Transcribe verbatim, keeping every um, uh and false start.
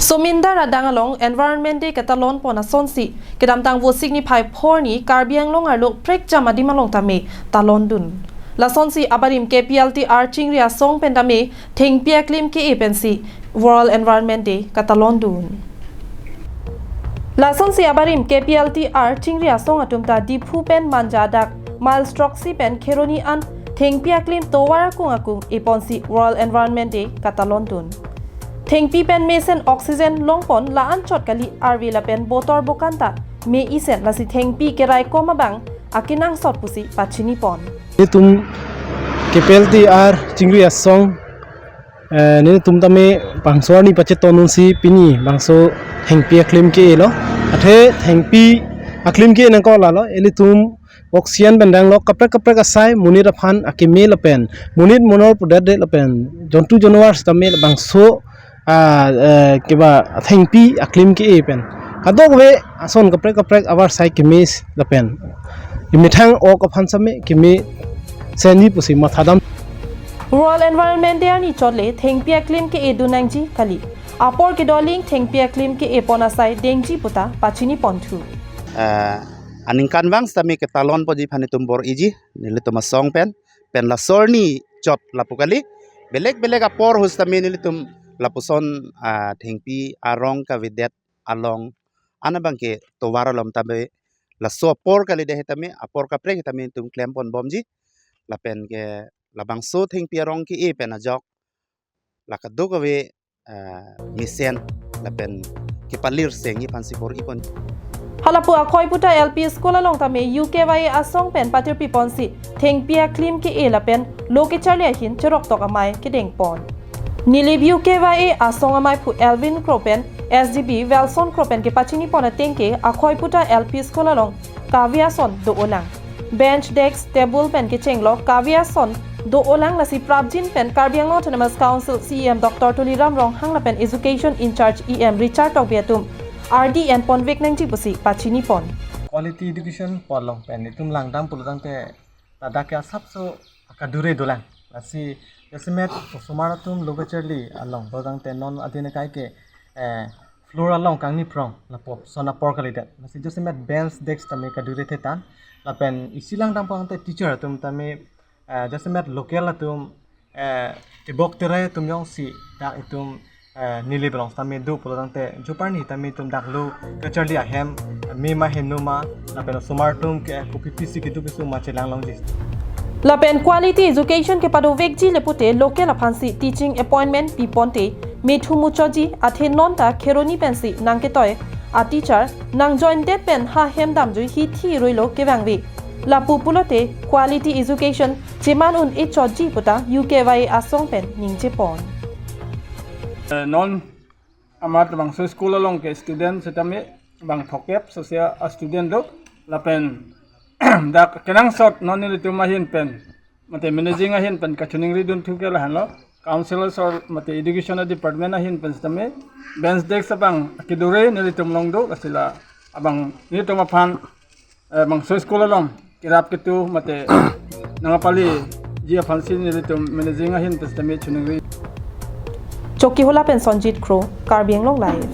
Somindar adang along Environment Day katalon pon asonsi kedamtang Vosik niphai phor arni Karbi Anglong arlo prekjam adim along tame talon dun. Lasonsi abarim K P L T R chingri asong pen tame thengpi aklim ke-e pensi World Environment Day katalon dun. Lasonsi abarim K P L T R chingri asong atum ta Diphu pen Manja adak mile throksi pen Kheroni an thengpi aklim tovar akung akung e ponsi World Environment Day katalon dun. Thengpi pen mesen oxygen long pon la-an chot kali arve lapen botor bokan ta me isen, lasi thengpi keraikom abang akenangsot pusi pachini pon. Nelitum K P L T R chingri asong, eh, nelitum tame bangso arni pacheton dunsi pini bangso thengpi aklim ke-e lo. Athe thengpi aklim ke-e nangkok lalo, ilitum oxygen pen dang lo, kaprek kaprek asai, monit aphan akeme lapen monit monor pudetdet lapen jontu jonwar sitame labangso, ah, eh, keba thengpi aklim ke-e pen kadokave ason kaprek kaprek abar sai keme lapen imethang ok aphan sitame keme senji pusi mathadam. World Environment Day arni chot le thengpi aklim ke-e dun nangji kali. Apor kedo aling thengpi aklim ke-e pon asai dengji puta pachini ponthu. Eh, aningkanvang sitame ketalon ponji aphan itum bor-iji, nelitum asong pen, pen laso arni chot lapu kali. Belek belek apor ahut sitame nelitum lapuson, ah, thengpi arong kavedet along an abang ke tovar alom tame laso apor kalidet sitame, apor kaprek sitame itum klem pon bomji. Lapen ke labangso thengpi arong ke-e pen ajok la kadokave, eh, mesen lapen kepalir sengji aphansi bor-i pon. Halapu Akhoiputa L P School along tame U K Y A asong pen patirpi ponsi thengpi aklim ke-e lapen lo kecharli ahin cheroktok amei kedeng pon. Nilip U K Y A asong ameiphu Elvin Kro pen S D B Welson Kro pen kepachini pon ateng ke Akhoiputa L P School along kave ason do-olang. Bench, desk, table pen kechenglo kave ason do-olang, lasi prapjin pen Karbi Anglong Autonomous Council C E M Doctor Tuliram Ronghang lapen Education in-charge E M Richard Tokbi atum ardi en ponvek nangji pusi pachini pon. Quality education pu along pen itum langdam pulo tangte ladak ke asapso akadure dolang. Lasi jasemet osomar atum lo kecharli along pulo tangte non adin akai ke, eh, floor along kangni phrong lapuson apor kalidet. Lasi jasemet bench, desk tame kadure thetan. Lapen isi langdam pulo tangte teacher atum tame, eh, jasemet local atum, eh, tebok terai atum jongsi dak itum, eh, Nilip along sitame do pulo tangte juparni tame itum dak lo kecharli ahem, eh, me ma heno ma, lapen osomar atum ke kopi pisi kedo kesung ma chelang longji. Lapen quality education kepadovekji le pute local aphansi teaching appointment pi ponte methu muchotji, athe non ta Kheroni pensi nangketoi a teacher nang join det pen ha hem damjui hithi ruilo kevangve. Lapu pulote quality education cheman un-e chotji puta U K Y A asong pen ningje pon. Eh, non amat bangso school along ke student sitame bang thokep sosia a student do, lapen dak kenangsot non nelitum ahin pen mate managing ahin pen kachiningri dunthu ke lahenlo. Council asor mate education department ahin pen sitame bench, desk abang kedure nelitum along do, lasi la abang nelitum aphan, eh, bangso school along kerap ketu mate nangpaliji aphansi nelitum managing ahin pen sitame chiningri. Chokihola pen Sonjit Kro, Karbi Anglong Live.